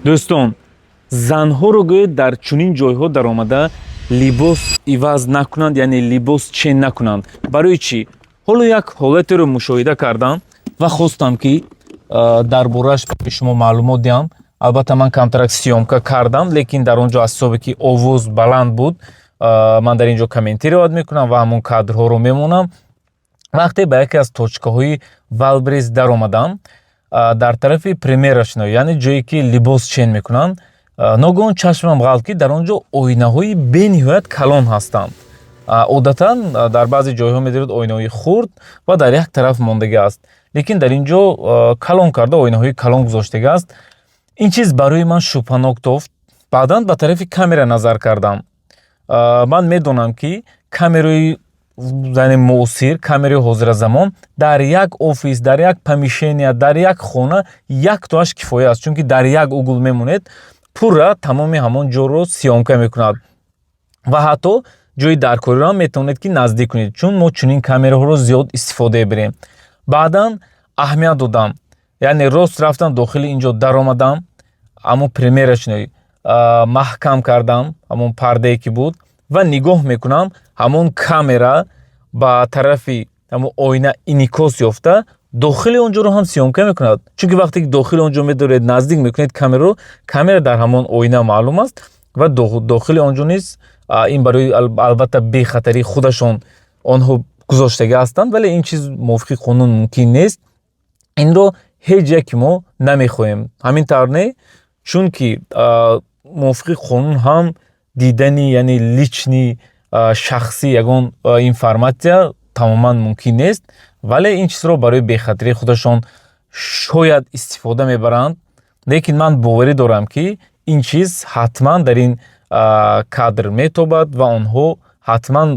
Дӯстон, занҳоро гӯед, дар чунин ҷойҳо даромада либос иваз накунанд, яъне либос чен накунанд. Барои чӣ? Ҳоло як ҳолатеро мушоҳида кардам ва хостам, ки дар борааш барои шумо маълумот диҳам. Албатта, ман камтарак съёмка кардам, лекин дар он ҷо аз ҳисобе ки овоз баланд буд, ман дар ин ҷо комментировать мекунам ва ҳамон кадрҳоро мемонам. Вақте ба яке аз точкаҳои Вайлдберриз даромадам, дар тарафи примерочной, яъне ҷое ки либос чен мекунанд, ногаҳон чашмам ғалт, ки дар он ҷо оинаҳои бениҳоят калон ҳастанд. Одатан дар баъзе ҷойҳо медоред, оинаҳои хурд ва дар як тараф мондагӣ аст, лекин дар ин ҷо калон карда, оинаҳои калон гузоштагӣ аст. Ин чиз барои ман шубҳанок тофт. Баъдан ба тарафи камера назар кардам. Ман медонам, ки камераи, яъне муосир, камераи ҳозиразамон дар як офис, дар як помещения, дар як хона яктоаш кифоя аст, чунки дар як угол мемонед, пурра тамоми ҳамон ҷоро съёмка мекунад ва ҳатто ҷои даркориро ҳам метавонед, ки наздик кунед, чун мо чунин камераҳоро зиёд истифода мебарем. Баъдан аҳамият додам, яъне рост рафтам, дохили ин ҷо даромадам, ҳамон примерочный маҳкам кардам, ҳамон пардае ки буд, ва нигоҳ мекунам, ҳамон камера ба тарафи ҳамон оина инъикос ёфта, дохили он ҷоро ҳам съёмка мекунад. Чунки вақте ки дохили он ҷо медоред, наздик мекунед камераро, камера дар ҳамон оина маълум аст ва дохили он ҷо низ. Ин барои, албатта, бехатарии худашон онҳо гузоштагӣ ҳастанд, вале ин чиз мувофиқи қонун мумкин нест. Инро ҳеҷ яке мо намехоҳем, ҳамин тавр не? Чунки мувофиқи қонун ҳам дидани, яъне личный, шахсӣ ягон информатсия тамоман мумкин нест, вале ин чизро барои бехатарии худашон шояд истифода мебаранд. Лекин ман боварӣ дорам, ки ин чиз ҳатман дар ин кадр метобад ва онҳо ҳатман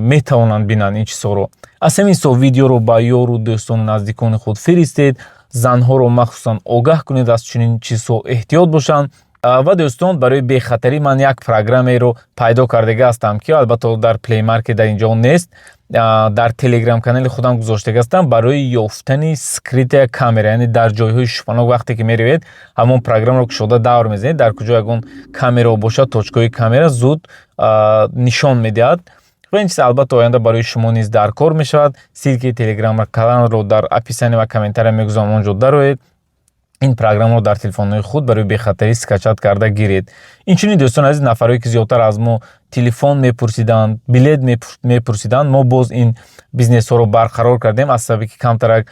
метавонанд бинанд ин чизҳоро. Аз ҳамин ҳисоб видеоро ба ёру дӯстону наздикони худ фиристед, занҳоро махсусан огаҳ кунед, аз чунин чизҳо эҳтиёт бошанд. Ва дӯстон, барои бехатарӣ ман як программаеро пайдо кардага ҳастам, ки албатта дар Play Market дар инҷо нест, дар Телеграм канали худам гузоштага ҳастам, барои ёфтани скрытая камера, яъне дар ҷойҳои шубҳанок вақте ки меравед, ҳамон программаро кушода давр мезанед, дар куҷо ягон камерао бошад, точкаҳои камера зуд нишон медиҳад. Ва ин чиз, албатта, оянда барои шумо низ дар кор мешавад. Ссылкаи Телеграм каналро дар описание ва комментария мегузорам, он ҷо дароед, ин программаро дар телефонҳои худ барои бехатарӣ скачать карда гиред. Инчунин, дӯстони азиз, нафарое ки зиёдтар аз мо телефон мепурсиданд, билет мепурсиданд, мо боз ин бизнесҳоро барқарор кардем, аз сабаби ки камтарак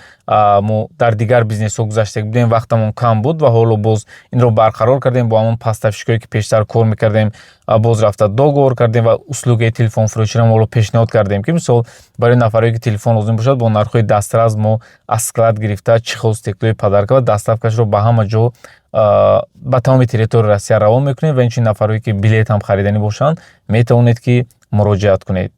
мо дар дигар бизнесҳо гузашта будем, вақтамон кам буд. Ва ҳоло боз инро барқарор кардем, бо ҳамон поставщикое ки пештар кор мекардем, боз рафта договор кардем ва услугаи телефонфурӯширо ҳоло пешниҳод кардем, ки мисол барои нафарое ки телефон лозим бошад, бо нархҳои дастрас мо аз склад гирифта, чехол, стеклои подарка ва доставкашро ба ҳама ҷо, ба тамоми территорияи Россия равон мекунем. Ва инчунин нафарое ки билет ҳам хариданӣ бошанд, метавонед, ки муроҷиат кунед.